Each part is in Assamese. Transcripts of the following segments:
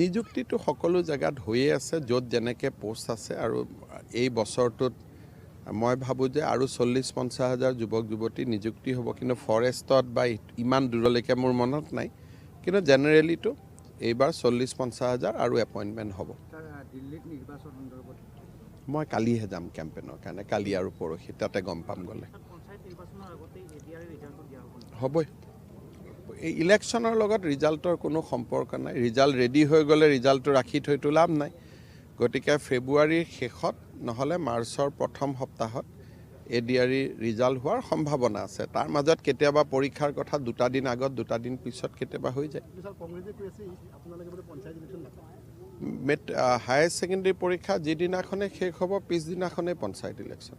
নিযুক্তিটো সকলো জেগাত হৈয়ে আছে, য'ত যেনেকৈ পোষ্ট আছে। আৰু এই বছৰটোত মই ভাবোঁ যে আৰু 40-50 হাজাৰ যুৱক যুৱতী নিযুক্তি হ'ব। কিন্তু ফৰেষ্টত বা ইমান দূৰলৈকে মোৰ মনত নাই, কিন্তু জেনেৰেলিটো এইবাৰ 40-50 হাজাৰ আৰু এপইণ্টমেণ্ট হ'ব। মই কালিহে যাম কেম্পেইনৰ কাৰণে, কালি আৰু পৰহি তাতে গম পাম গ'লে হ'বই। এই ইলেকশ্যনৰ লগত ৰিজাল্টৰ কোনো সম্পৰ্ক নাই। ৰিজাল্ট ৰেডি হৈ গ'লে ৰিজাল্টটো ৰাখি থৈতো লাভ নাই। গতিকে ফেব্ৰুৱাৰীৰ শেষত নহ'লে মাৰ্চৰ প্ৰথম সপ্তাহত এডিআৰই ৰিজাল্ট হোৱাৰ সম্ভাৱনা আছে। তাৰ মাজত কেতিয়াবা পৰীক্ষাৰ কথা দুটা দিন আগত দুটা দিন পিছত কেতিয়াবা হৈ যায়। হায়াৰ ছেকেণ্ডেৰী পৰীক্ষা যিদিনাখনে শেষ হ'ব পিছদিনাখনেই পঞ্চায়ত ইলেকশ্যন।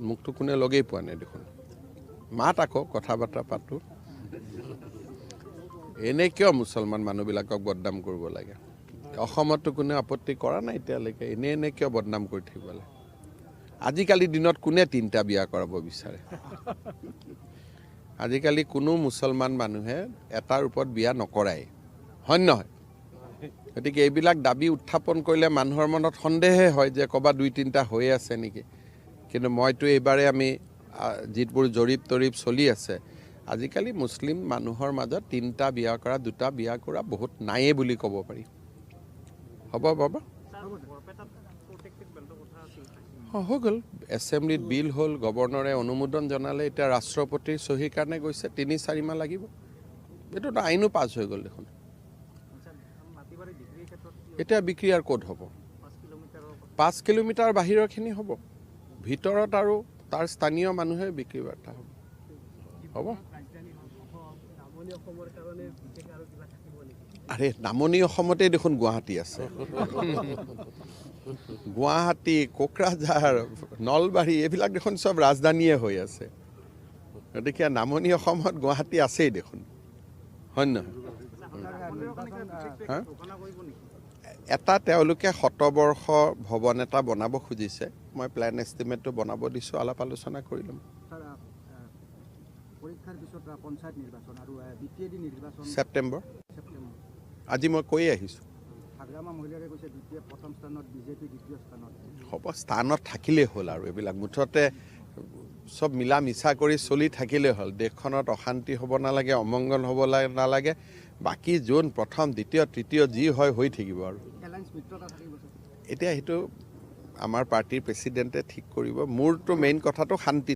মোকতো কোনে লগেই পোৱা নাই দেখোন। মাত আকৌ কথা বাৰ্তা পাতোঁ। এনেই কিয় মুছলমান মানুহবিলাকক বদনাম কৰিব লাগে? অসমততো কোনে আপত্তি কৰা নাই এতিয়ালৈকে, এনেই এনেই কিয় বদনাম কৰি থাকিব লাগে? আজিকালি দিনত কোনে তিনিটা বিয়া কৰাব বিচাৰে? আজিকালি কোনো মুছলমান মানুহে এটাৰ ওপৰত বিয়া নকৰাই, হয় নহয়? গতিকে এইবিলাক দাবী উত্থাপন কৰিলে মানুহৰ মনত সন্দেহে হয় যে ক'ৰবাত দুই তিনিটা হৈয়ে আছে নেকি। কিন্তু মইতো এইবাৰে আমি যিবোৰ জৰীপ তৰিপ চলি আছে, আজিকালি মুছলিম মানুহৰ মাজত তিনিটা বিয়া কৰা দুটা বিয়া কৰা বহুত নায়েই বুলি ক'ব পাৰি। হ'ব বাবা, হৈ গ'ল। এছেম্বলিত বিল হ'ল, গভৰ্ণৰে অনুমোদন জনালে, এতিয়া ৰাষ্ট্ৰপতিৰ চহীৰ কাৰণে গৈছে, 3-4 মাহ লাগিব। এইটোতো আইনো পাছ হৈ গ'ল দেখোন। এতিয়া বিক্ৰী আৰু ক'ত হ'ব? 5 কিলোমিটাৰ বাহিৰৰখিনি হ'ব, ভিতৰত আৰু তাৰ স্থানীয় মানুহে বিক্ৰী বাৰ্তা হ'ব। হ'ব। আৰে নামনি অসমতেই দেখোন গুৱাহাটী আছে। গুৱাহাটী, কোকৰাঝাৰ, নলবাৰী এইবিলাক দেখোন চব ৰাজধানীয়ে হৈ আছে। গতিকে নামনি অসমত গুৱাহাটী আছেই দেখোন, হয় নহয়? এটা তেওঁলোকে শতবৰ্ষ ভৱন এটা বনাব খুজিছে, মই প্লেন এষ্টিমেটটো বনাব দিছোঁ, আলাপ আলোচনা কৰি ল'ম। ছেপ্টেম্বৰ, আজি মই কৈয়ে আহিছোঁ। হ'ব, স্থানত থাকিলেই হ'ল আৰু এইবিলাক মুঠতে চব মিলা মিছা কৰি চলি থাকিলেই হ'ল। দেশখনত অশান্তি হ'ব নালাগে, অমংগল হ'ব নালাগে। বাকী যোন প্ৰথম দ্বিতীয় তৃতীয় যি হয় হৈ থাকিব। আৰু এতিয়া সেইটো আমাৰ পাৰ্টীৰ প্ৰেচিডেণ্টে ঠিক কৰিব। মোৰতো মেইন কথাটো শান্তি।